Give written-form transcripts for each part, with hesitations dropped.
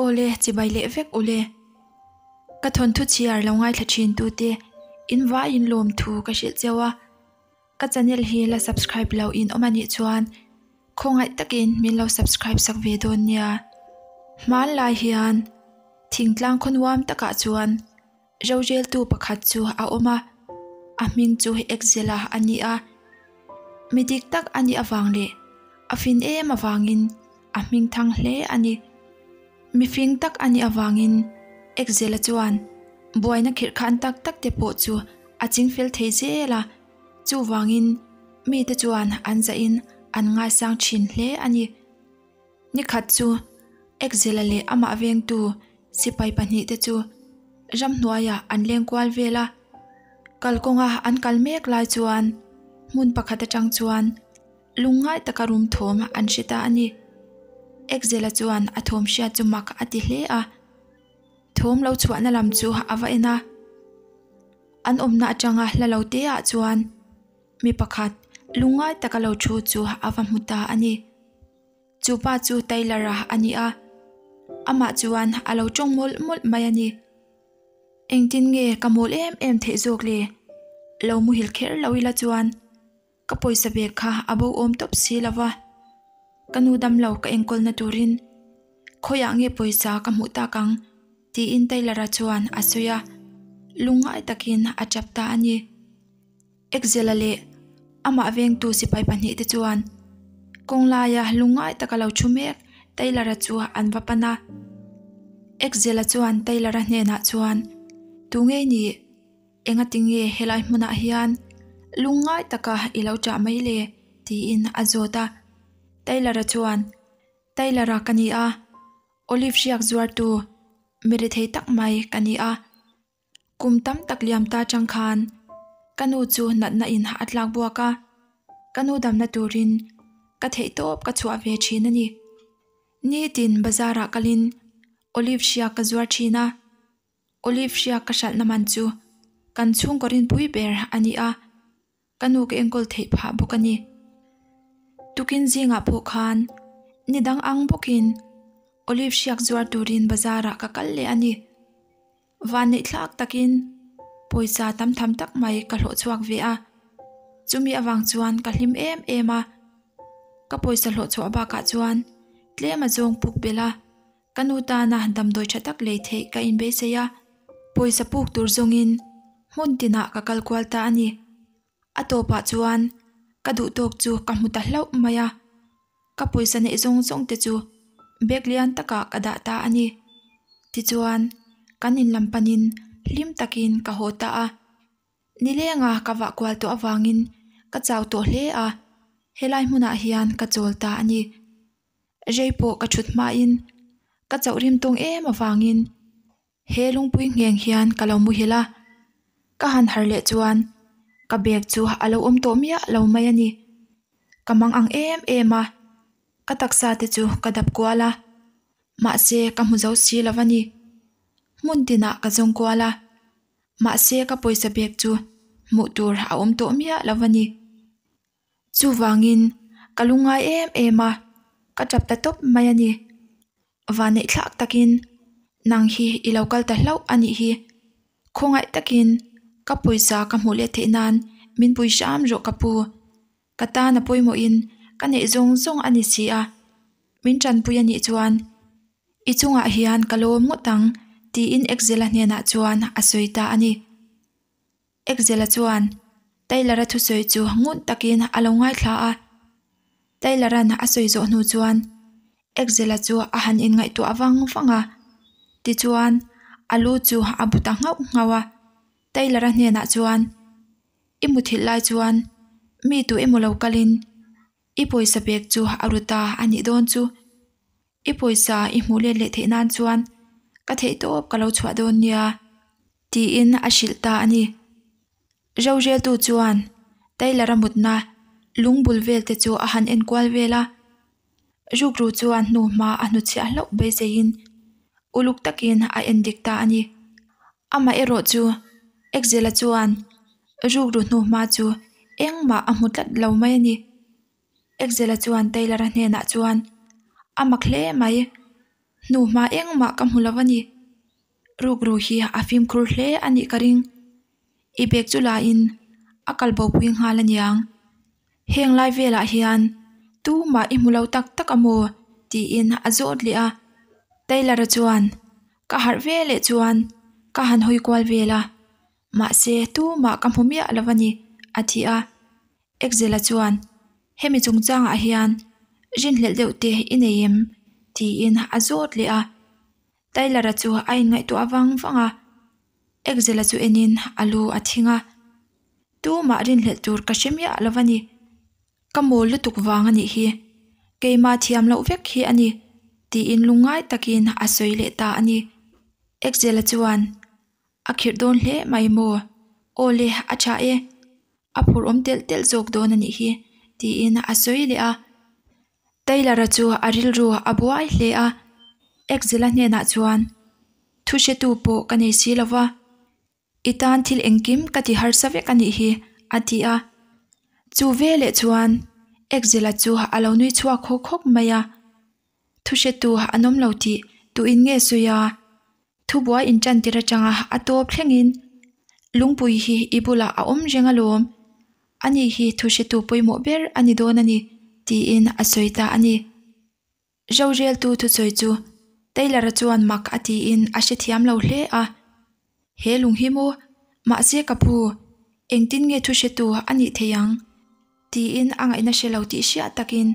Awle, chibai leh vek ule. Ka thawnthu chhiar lo ngaithla thin tute in vaiin lawmthu ka hrilh cheu a. Ka channel hi la subscribe lo in awm anih chuan khawngaih takin min lo subscribe sak ve dawn nia. Hmanlai hian thingtlang khaw nuam takah chuan Roreltu pakhat chu a awm a, a hming chu Exela a ni a. Mi dik tak a nih avang leh a fin em avangin a hming thang hle a ni. Mi fing tak a nih avangin Exela chuan buaina khirh khan tak tak te pawh chu a chingfel thei zel a, chuvangin mite chuan an zahin an ngaisang thin hle a ni. Nikhat chu Exela leh amah vengtu Sipai pahnihte chu ramhnuaiah an leng kual vel a, kalkawnga an kal mek lai chuan hmun pakhat atang chuan lungngai taka rum thawm an hre ta a ni. Ekzela chuan a thawm hriat chu mak a ti hle a, thawm lo chhuahna lam chu a va en a, an awmna atanga hla lo te ah chuan mi pakhat lungngai taka lo thu chu a va hmu ta a ni. Chu pa chu Taylor-a a ni a, amah chuan a lo tawng mawlh mawlh mai a ni. Engtin nge ka mawl em em theih zawk le? Lo muhil kher lo ila chuan ka pawisa bag kha a bo awm tawp si lo va, ka nu damlo ka enkawlna turin khawiah nge pawisa ka hmuh tak ang tiin Taylor-a chuan a sawi a, lungngai takin a tap ta a ni. Ekzela leh amah vengtu sipai pahnihte chuan kawng laia lungngai taka lo thu mek Taylor-a chu an va pan a. Ekzela chuan Taylor-a hnenah chuan, Tu ngei nih? Engati nge helai hmunah hian lungngai taka i lo ṭah mai le? tiin a zawt a. Taylor-a chuan, Taylor-a ka ni a, Olive hriak zuartu mi rethei tak mai ka ni a. Kum tam tak liam ta chang khan ka nu chu natna in a tlak buak a, ka nu damna turin ka theih tawp ka chhuah ve thin a ni. Nitin bazar ah kalin olive hriak ka zuar thin a, olive hriak ka hralhna man chu kan chhungkaw rinpui ber a ni a. Ka nu ka enkawl theih phah bawk a ni. Tukin zingah pawh khan ni dang ang bawkin Olive hriak zuar turin bazar ah ka kal leh a ni. Vanneih thlak takin pawisa tam tham tak mai ka hlawh chhuak ve a, chumi avang chuan ka hlim em em a. Ka pawisa hlawh chhuah bakah chuan tlem a zawng puk belh a. Ka nu tana damdawi tha tak lei theih ka inbeisei a, pawisa puk tur zawngin hmun tinah ka kal kual ta a ni. A tawpah chuan ka duh tawk chu ka hmu ta hlauh mai a, ka pawisa neih zawng zawng te chu bag lian takah ka dah ta a ni. Tichuan, kan in lam panin hlim takin ka haw ta a. Nilenga ka vah kual tawh avangin ka chau tawh hle a, helai hmunah hian ka chawl ta a ni. Rei pawh ka thut hmain ka chauh rim tawng em avangin he lungpui ngheng hian ka lo muhil a, ka han har leh chuan ka bag chu a lo awm tawh miah lo mai a ni. Ka mang ang em em a, ka taksa te chu ka dap kual a, mahse ka hmu zo si lo a ni. Hmun tinah ka zawng kual a, mahse ka pawisa bag chu hmuh tur a awm tawh miah lo a ni. Chuvangin ka lungngai em em a, ka tap ta tawp mai a ni. Vanneih thlak takin nang hi i lo kal ta hlauh a nih hi. Khawngaih takin ka pawisa ka hmuh leh theih nan min pui hram rawh ka pu. Ka tan a pawimawhin ka neih zawng zawng a ni si a, min tanpui a nih chuan i chungah hian ka lawm ngawt ang tiin Ekzela hnenah chuan a sawi ta a ni. Ekzela chuan Taylor-a thusawi chu ngun takin a lo ngaithla a. Taylor-a'n a sawi zawh hnu chuan Ekzela chu a han inngaihtuah vang vang a. Tichuan, a lu chu a bu ta nghauh nghauh a. Taylor-a hnenah chuan, I muthilh lai chuan mi tu emaw lo kalin i pawisa bag chu a ru ta a nih dawn chu. I pawisa i hmuh let leh theih nan chuan ka theih tawp ka lo chhuah dawn nia, tiin a hrilh ta a ni. Roreltu chuan Taylor-a mutna lung bul vel te chu a han en kual vel a, rukru chuan hnuhma a hnuchhiah hlauh beiseiin uluk takin a en dik ta a ni. Amah erawh chu Ekzela chuan rukru hnuhma chu engmah a hmu tlat lo mai a ni. Ekzela chuan Taylor-a hnenah chuan, A mak hle mai. Hnuhma engmah ka hmu lo a ni. Rukru hi a fimkhur hle a nih ka ring. I bag chu la in a kal bo pui nghal aniang. Heng lai velah hian tumah i hmu lo tak tak a maw? tiin a zawt leh a. Taylor-a chuan ka harh ve leh chuan ka han hawi kual vel a, mahse tumah ka hmu miah lo a ni a ti a. Exela chuan hemi chungchangah hian rinhlelh deuh te i nei em? tiin a zawt leh a. Taylor-a chu a inngaihtuah vang vang a, Exela chu enin a lu a thing a. Tumah rinhlelh tur ka hre miah lo a ni. Ka mawl lutuk vang a nih hi. Keimah thiam loh vek hi a ni, tiin lungngai takin a sawi leh ta a ni. Exela chuan a khirh dawn hle mai maw? Aw le, a tha e. A phur awm telh telh zawk dawn a nih hi, tiin a sawi leh a. Taylor-a chu a rilru a buai hle a, Exela hnenah chuan, Thu hretu pawh ka nei si lo va, i tan thil engkim ka ti harsa vek a nih hi, a ti a. Chu veleh chuan Exela chu a lo nui chhuak hawk hawk mai a. Thu hretu an awm lo tih tuin nge sawi a? Thubuai inṭantir aṭanga a tawp thlengin lungpui hi i bulah a awm reng alawm. Ani hi thu hretu pawimawh ber a ni dawn a ni, tiin a sawi ta a ni. Roreltu thusawi chu Taylor-a chuan mak a tiin a hrethiam lo hle a. He lung hi maw? Mahse ka pu, engtin nge thu hretu a nih thei ang? Tiin a ngaihna hre lo tih hriat takin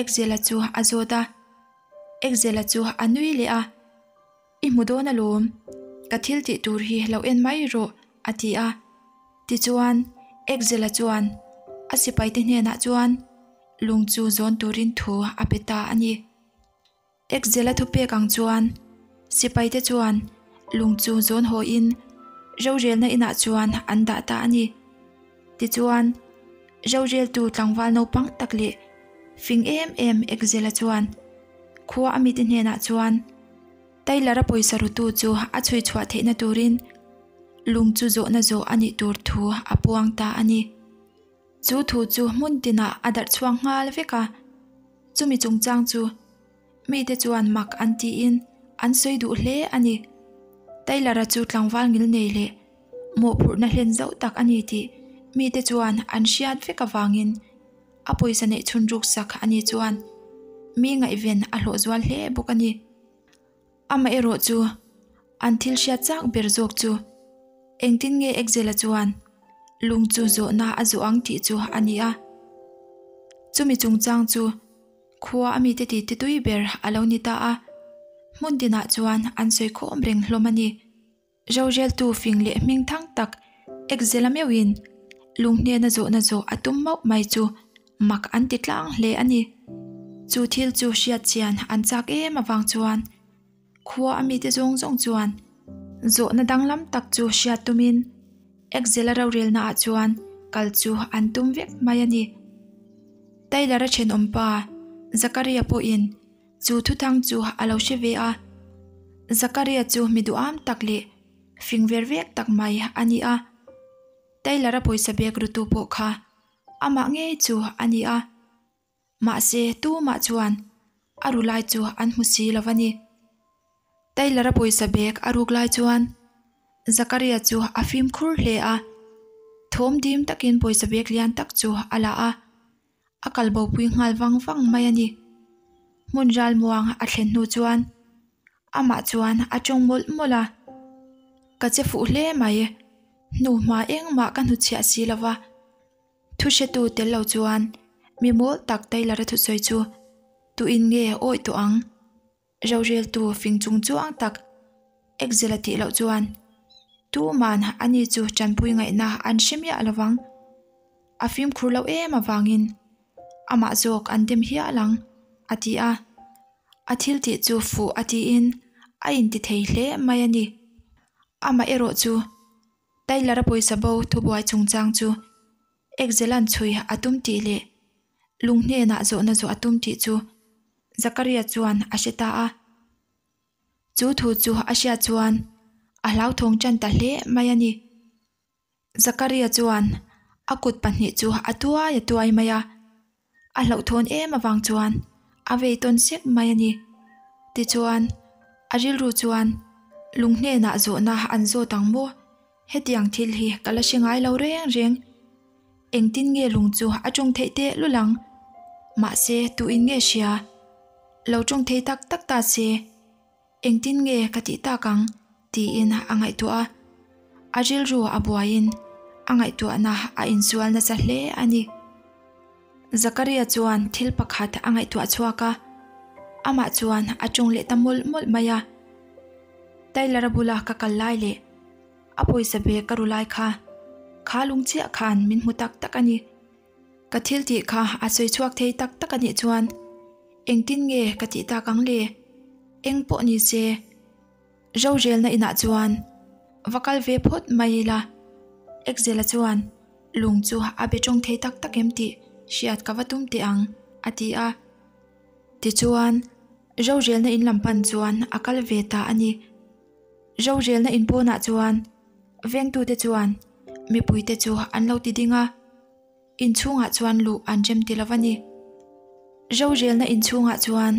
Exela chu a zawt a. Exela chu a nui leh a, I hmu dawn alawm, ka thil tih tur hi lo en mai rawh, a ti a. Tichuan, Exela chuan a sipaite hnenah chuan lung chu zawn turin thu a pe ta a ni. Exela thupek ang chuan sipaite chuan lung chu zawn hawiin rorelna inah chuan an dah ta a ni. Tichuan, roreltu tlangval naupang tak leh fing em em Exela chuan khua a mite hnenah chuan Taylor-a pawisa rutu chu a chhui chhuah theihna turin lung chu zawhna zawh a nih tur thu a puang ta a ni. Chu thu chu hmun tinah a darh chhuak nghal vek a. Chumi chungchang chu mite chuan mak an tiin an sawi duh hle a ni. Taylor-a chu tlangval ngil nei leh mawhphurhna hlen zauh tak a ni tih mite chuan an hriat vek avangin a pawisa neih chhun ruksak a ni chuan mi ngaihven a hlawh zual hle bawk a ni. Amaherawh chu an thil hriat chak ber zawk chu engtin nge Exela chuan lung chu zawhna a zawh ang tih chu a ni a. Chumi chungchang chu khua a mite ti ti tui ber a lo ni ta a, hmun tinah chuan an sawi khawm reng hlawm a ni. Roreltu fing leh hming thang tak Exela meuhin lung hnena zawhna zawh a tum mauh mai chu mak an ti tlang hle a ni. Chu thil chu hriat chian an chak em avang chuan khua a mite zawng zawng chuan zawhna danglam tak chu hriat tumin Exela rorelna ah chuan kal chu an tum vek mai a ni. Taylor-a thenawmpa Zakaria pawhin Chu thuthang chu a lo hre ve a, Zakaria chu mi duham tak leh fing ver vek tak mai a ni a. Taylor-a pawisa bag rutu pawh kha amah ngei chu a ni a, mahse tumah chuan a ru lai chu an hmu si lo a ni. Taylor-a pawisa bag a ruk lai chuan Zakaria chu a fimkhur hle a, thawm dim takin pawisa bag lian tak chu a la a. A kal bo pui nghal vang vang mai a ni. Hmun ral muang a thlen hnu chuan amah chuan a tawng mawlh mawlh a, Ka che fuh hle mai, hnuhma engmah ka hnuchhiah si lo va, thu hretu tel lo chuan mi mawl tak Taylor-a thusawi chu tuin nge awih tawh ang? Roreltu fing chung chuang tak Exel a tih loh chuan tuman ani chu tanpui ngaihna an hre miah lo vang. A fimkhur loh em avangin amah zawk an dem hial ang, a ti a. A thil tih chu fuh a tiin a inti thei hle mai a ni. Amah erawh chu Taylor-a pawisa bo thubuai chungchang chu Exelan chhui a tum tih leh lung hnenah zawhna zawh a tum tih chu Zakaria chuan a hre ta a. Chu thu chu a hriat chuan a hlauthawng tan ta hle mai a ni. Zakaria chuan a kut pahnih chu a tuai a tuai mai a, a hlauhthawn em avang chuan a vei tawn sek mai a ni. Tichuan. A rilru chuan lung hnenah zawhna an zawt ang maw? Hetiang thil hi ka la hre ngai lo reng reng. Engtin nge lung chu a tawng theih teh lul ang? Mahse tuin nge hria? Lo tawng thei tak tak ta se. Engtin nge ka tih tak ang? tiin a ngaihtuah a. A rilru a buaiin a ngaihtuahna a insual nasa hle a ni. Zakaria chuan thil pakhat a ngaihtuah chhuak a, amah chuan a tawng leh ta mawlh mawlh mai a. Taylor-a bula ka kal lai leh a pawisa bag ka ru lai kha, kha lung chiah khan min hmu tak tak a ni. Ka thil tih kha a sawi chhuak thei tak tak a nih chuan engtin nge ka tih tak ang le? Eng pawh ni se, rorelna inah chuan va kal ve phawt mai ila. Exela chuan lung chu a be tawng thei tak tak em tih hriat ka va tum teh ang, a ti a. Tichuan, rorelna in lam pan chuan a kal ve ta a ni. Rorelna in pawnah chuan vengtute chuan mipuite chu an lo ti ding a, inchhungah chuan luh an rem ti lo a ni. Rorelna inchhungah chuan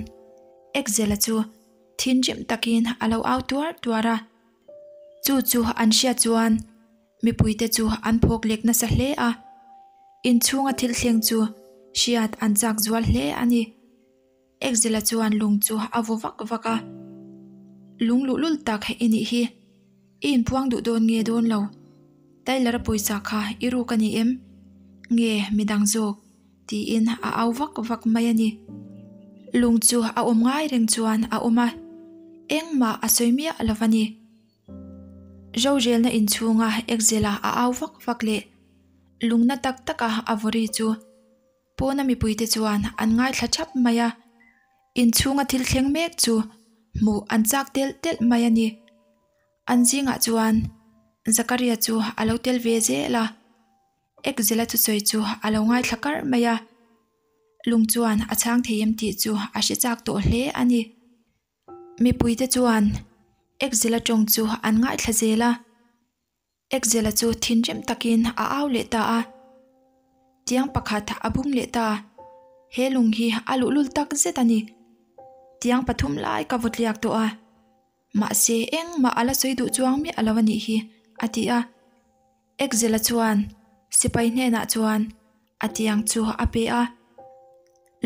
Exela chu thinrim takin a lo au tuar tuar a, chu chu an hriat chuan mipuite chu an phawk lek nasa hle a, inchhunga thil thleng chu hriat an chak zual hle a ni. Exela chuan lung chu a vaw vak vak a, Lung luhlul tak i nih hi, i inpuang duh dawn nge dawn lo? Tyler-a pawisa kha i ruk a ni em? Nge midang zawk? tiin a au vak vak mai a ni. Lung chu a awm ngai reng chuan a awm a, engmah a sawi miah lo va ni. Rorelna inchhunga Exela a au vak vak leh lungna tak taka a vaw ri chu Pawna mipuite chuan an ngaithla thap mai a, inchhunga thil thleng mek chu hmuh an chak telh telh mai a ni. An zingah chuan Zakaria chu a lo tel ve zel a, Ekzela thusawi chu a lo ngaithla karh mai a, lung chuan a chhang thei em tih chu a hre chak tawh hle a ni. Mipuite chuan Ekzela tawng chu an ngaithla zel a. Ekzela chu thinrim takin a au leh ta a, tiang pakhat a bung leh ta. He lung hi a luhlul tak zet a ni. Tiang pathum lai ka vaw tliak tawh a, mahse engmah a la sawi duh chuang miah lo a nih hi, a ti a. Ekzela chuan sipai hnenah chuan a tiang chu a pe a,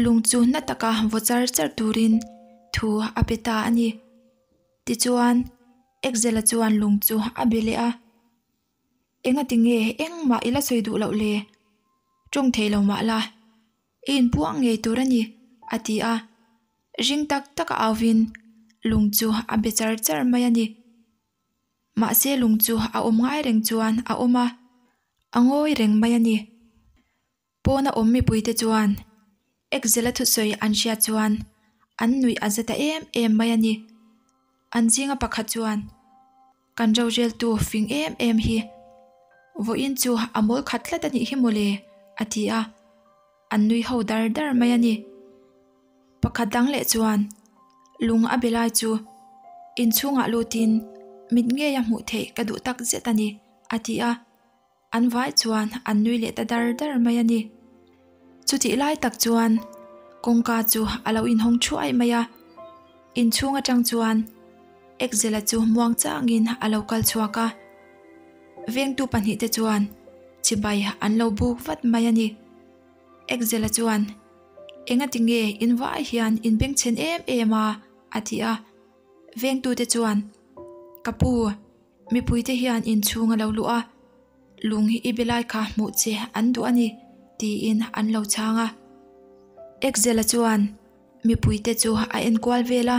lung chu na taka vaw char char turin thu a pe ta a ni. Tichuan, Exela chuan lung chu a be leh a, Engati nge engmah i la sawi duh loh le? Tawng thei lo mah la, i inpuang ngei tur a ni, a ti a. Ring tak taka auvin lung chu a be char char mai a ni. Mahse lung chu a awm ngai reng chuan a awm a, a ngawi reng mai a ni. Pawna awm mipuite chuan Exela thusawi an hriat chuan an nuih a za ta em em mai a ni. An zinga pakhat chuan, Kan roreltu fing em em hi vawiin chu a mawl khat tlat a nih hi mawle, a ti a. An nui ho dar dar mai a ni. Pakhat dang leh chuan lung a be lai chu inchhungah lutin mit ngei a hmuh theih ka duh tak zet a ni, a ti a. An vai chuan an nui leh ta dar dar mai a ni. Chutih lai tak chuan kawngka chu a lo inhawng thuai mai a, inchhung atang chuan Exela chu muang changin a lo kal chhuak a. Vengtu pahnihte chuan chibai an lo buk vat mai a ni. Exela chuan, Engati nge in vai hian in bengchhen em em a? a ti a. Vengtute chuan, Ka pu, Mipuite hian inchhung a lo luh a, lung hi i be lai kha hmuh che an duh a ni, tiin an lo chhang a. Ekzela chuan mipuite chu a enkual vel a,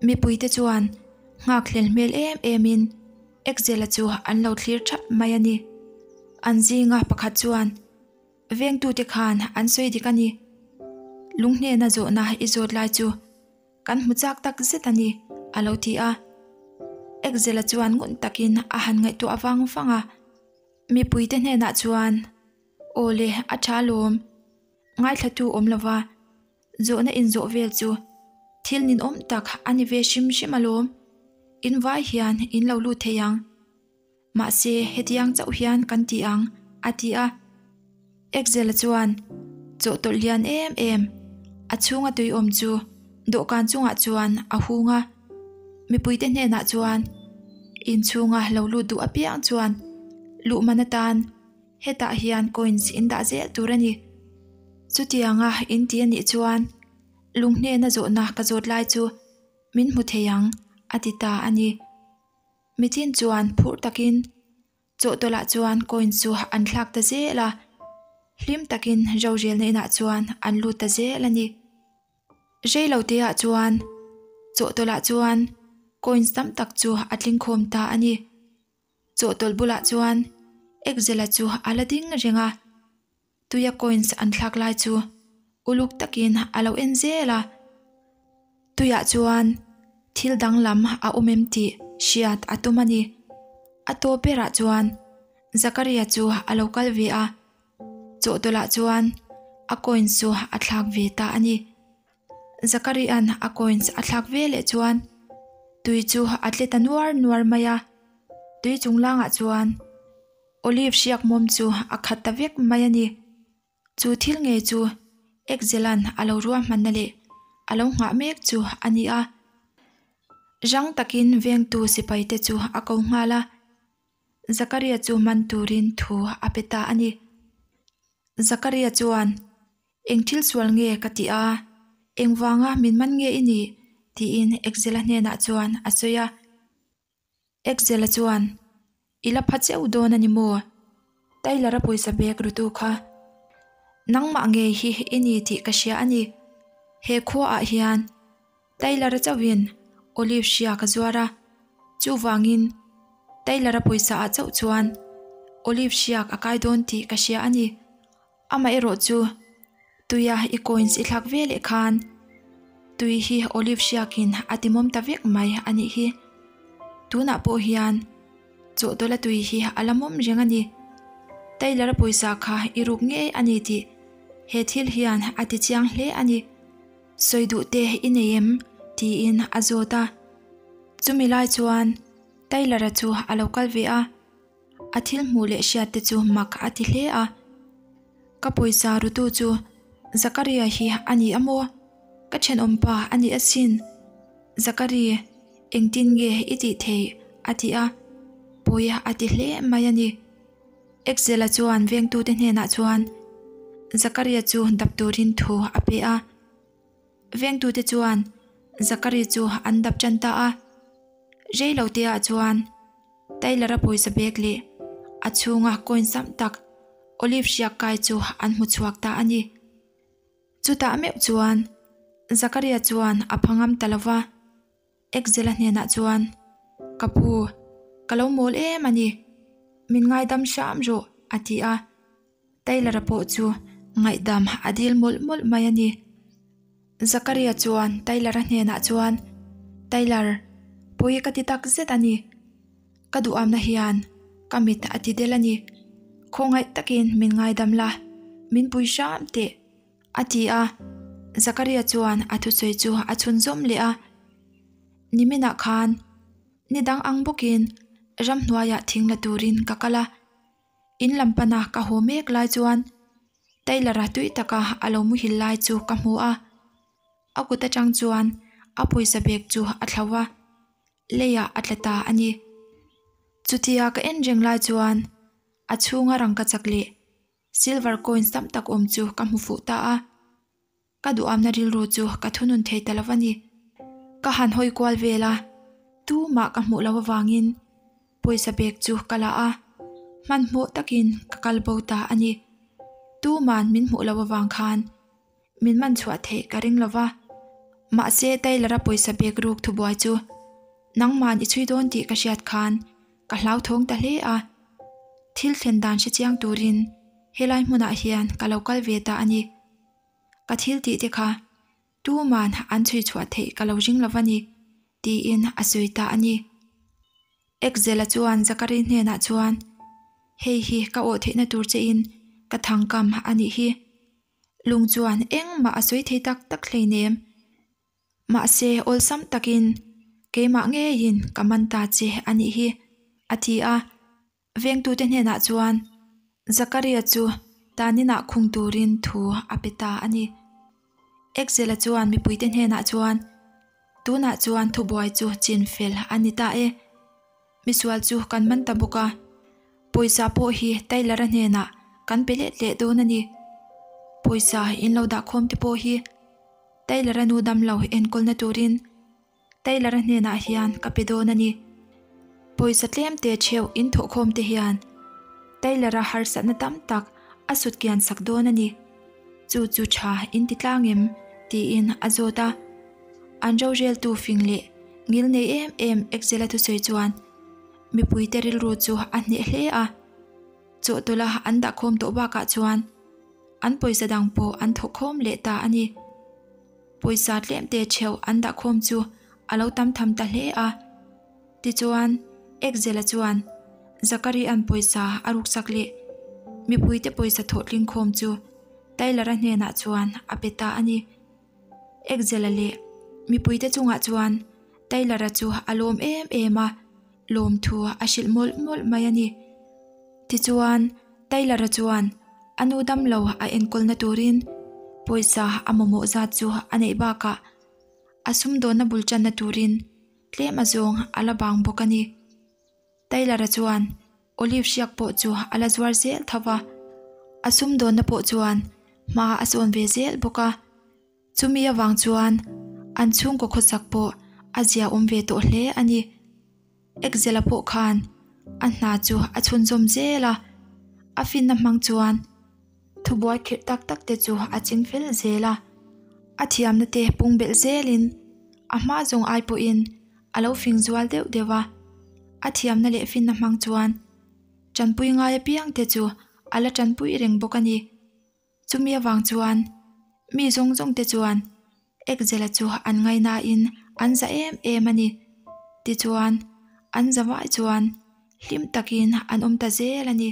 mipuite chuan nghakhlel hmel em emin Ekzela chu an lo thlir thap mai a ni. An zinga pakhat chuan vengtute khan an sawi dik a ni, lung hnena zawhna i zawt lai chu Kan hmu chak tak zet a ni, a lo ti a. Ekzela chuan ngun takin a han ngaihtuah vang vang a. Mipuite hnenah chuan, Aw le, a tha lawm. Ngaithlatu awm lova, zawhna inzawh vel chu thil ninawm tak a ni ve hrim hrim alawm. In vai hian in lo lut thei ang. Mahse, hetiang chauh hian kan ti ang, a ti a. Exela chuan chawhtawlh lian em em, a chhunga tui awm chu dawhkan chungah chuan a hung a. Mipuite hnenah chuan inchhunga lo lut duh apiang chuan luh man atan hetah hian coins in dah zel tur a ni. Chutianga in ti a nih chuan lung hnena zawhna ka zawt lai chu min hmu thei ang a ti ta a ni. Mitin chuan phur takin chawhtawlh ah chuan coins chu an thlak ta zel a, hlim takin rorelna inah chuan an lut ta zel a ni. Reilote ah chuan chawhtawlh ah chuan coins tam tak chu a tling khawm ta a ni. Chawhtawlh bulah chuan Ekzela chu a la ding reng a, tuia coins an thlak lai chu uluk takin a lo en zel a. Tuiah chuan thil danglam a awm em tih hriat a tum a ni. A tawp berah chuan Zakaria chu a lo kal ve a, chawhtawlh ah chuan a coins chu a thlak ve ta a ni. Zakaria'n a coins a thlak ve leh chuan tui chu a tle ta nuar nuar mai a, tui chunglangah chuan olive hriak mawm chu a khat ta vek mai a ni. Chu thil ngei chu Ekzela'n a lo ruahmanna leh a lo nghah mek chu a ni a. Rang takin vengtu sipaite chu a ko nghal a, Zakaria chu man turin thu a pe ta a ni. Zakaria chuan, Eng thil sual nge ka ti a, engvanga min man nge i nih? tiin Ekzela hnenah chuan a sawi a. Ekzela chuan, I la pha cheu dawn a ni maw? Taylor-a pawisa bag rutu kha nangmah ngei hi i ni tih ka hria a ni. He khuaah hian Taylor-a chauhin olive hria ka zuar a, chuvangin Taylor-a pawisa ah chauh chuan olive hriak a kai dawn tih ka hria a ni. Amaherawh chu tuia i coins i thlak ve leh khan tui hi olive hriakin a timawm ta vek mai a nih hi. Tunah pawh hian chawhtawlh a tui hi a la mawm reng a ni. Taylor-a pawisa kha i ruk ngei a ni tih he thil hian a ti chiang hle a ni. Sawi duh te i nei em? tiin a zawt a. Chumi lai chuan Taylor-a chu a lo kal ve a. A thil hmuh leh hriat te chu mak a ti hle a. Ka pawisa rutu chu Zakaria hi a ni a maw? Ka thenawm pa a ni asin. Zakari, engtin nge i tih theih? a ti a. Pawi a ti hle mai a ni. Ekzela chuan vengtute hnenah chuan Zakaria chu dap turin thu a pe a. Vengtute chuan Zakari chu an dap tan ta a. Reiloteah chuan Taylor-a pawisa bag leh a chhunga coin sam tak olive hriak kai chu an hmu chhuak ta a ni. Chutah meuh chuan Zakaria chuan a pha ngam ta lo va, Ekzela hnenah chuan, Ka pu, ka lo mawl em a ni, min ngaidam hram rawh, a ti a. Taylor-a pawh chu ngaihdam a dil mawlh mawlh mai a ni. Zakaria chuan Taylor-a hnenah chuan, Taylor, pawi ka ti tak zet a ni. Ka duhamna hian ka mit a ti del a ni. Khawngaih takin min ngaidam la, min pui hram teh, a ti a. Zakaria chuan a thusawi chu a chhunzawm leh a. Niminah khan ni dang ang bawkin ramhnuaiah thing la turin ka kal a. In lam pana ka haw mek lai chuan Taylor-a tui taka a lo muhil lai chu ka hmu a, a kut atang chuan a pawisa bag chu a thlo a, leiah a tla ta a ni. Chutia ka en reng lai chuan a chhunga rangkachak leh silver coins tam tak awm chu ka hmu fuh ta a. Ka duhamna rilru chu ka thunun thei ta lo a ni. Ka han hawi kual vel a, tumah ka hmuh loh avangin pawisa bag chu ka la a, hmanhmawh takin ka kal bo ta a ni. Tuman min hmuh loh avang khan min man chhuah theih ka ring lo va, mahse Taylor-a pawisa bag ruk thubuai chu nangman i chhui dawn tih ka hriat khan ka hlauthawng ta hle a. Thil thlen dan hrechiang turin helai hmunah hian ka lo kal ve ta a ni. Ka thil tih te kha tuman an chhui chhuah theih ka lo ring lo va ni, tiin a sawi ta a ni. Ekzela chuan Zakari hnenah chuan, Hei hi ka awh theihna tur chein ka thangkam a nih hi. Lung chuan engmah a sawi thei tak tak hleinem. Mahse awlsam takin keimah ngeiin ka man ta che a nih hi, a ti a. Vengtute hnenah chuan Zakaria chu taninah khung turin thu a pe ta a ni. Ekzela chuan mipuite hnenah chuan. Tunah chuan thubuai chu chin fel a ni ta e. Misual chu kan man ta bawk a, pawisa pawh hi Taylor-a hnenah kan pe let leh dawn a ni. Pawisa in lo dahkhawm te pawh hi Taylor-a nu damlo enkawlna turin Taylor-a hnenah hian ka pe dawn a ni. Pawisa tlem te theuh in thawhkhawm te hian Taylor-a harsatna tam tak a sut kian sak dawn a ni. Chu chu tha in ti tlang em? tiin a zawt a. An roreltu fing leh ngil nei em em Excel-a thusawi chuan mipuite rilru chu a hneh hle a. Chawhtawlha an dahkhawm tawh bakah chuan an pawisa dang pawh an thawhkhawm leh ta a ni. Pawisa tlemte theuh an dahkhawm chu a lo tam tham ta hle a. Tichuan, Ekzela chuan Zakaria'n pawisa a ruksak leh mipuite pawisa thawh tlingkhawm chu Tyler-a hnenah chuan a pe ta a ni. Ekzela leh mipuite chungah chuan Tyler-a chu a lawm em em a, lawmthu a hrilh mawlh mawlh mai a ni. Tichuan, Tyler-a chuan a nu damlo a enkawlna turin pawisa a mamawh zat chu a neih bakah a sumdawnna bul tanna turin tlem azawng a la bang bawk a ni. Taylor-a chuan olive hriak pawh chu a la zuar zel tho va, a sumdawnna pawh chuan hma a sawn ve zel bawk a. Chumi avang chuan an chhungkaw khawsak pawh a zia awm ve tawh hle a ni. Ekzela pawh khan a hna chu a chhunzawm zel a, a finna hmang chuan thubuai khirh tak tak te chu a ching fel zel a. A thiamna te pung belh zelin a hma zawng ai pawhin a lo fing zual deuh deuh a. A thiamna leh finna hmang chuan tanpui ngai apiang te chu a la tanpui reng bawk a ni. Chumi avang chuan mi zawng zawng te chuan Ekzela chu an ngaihnain an za em em a ni. Tichuan an za vai chuan hlim takin an awm ta zel a ni.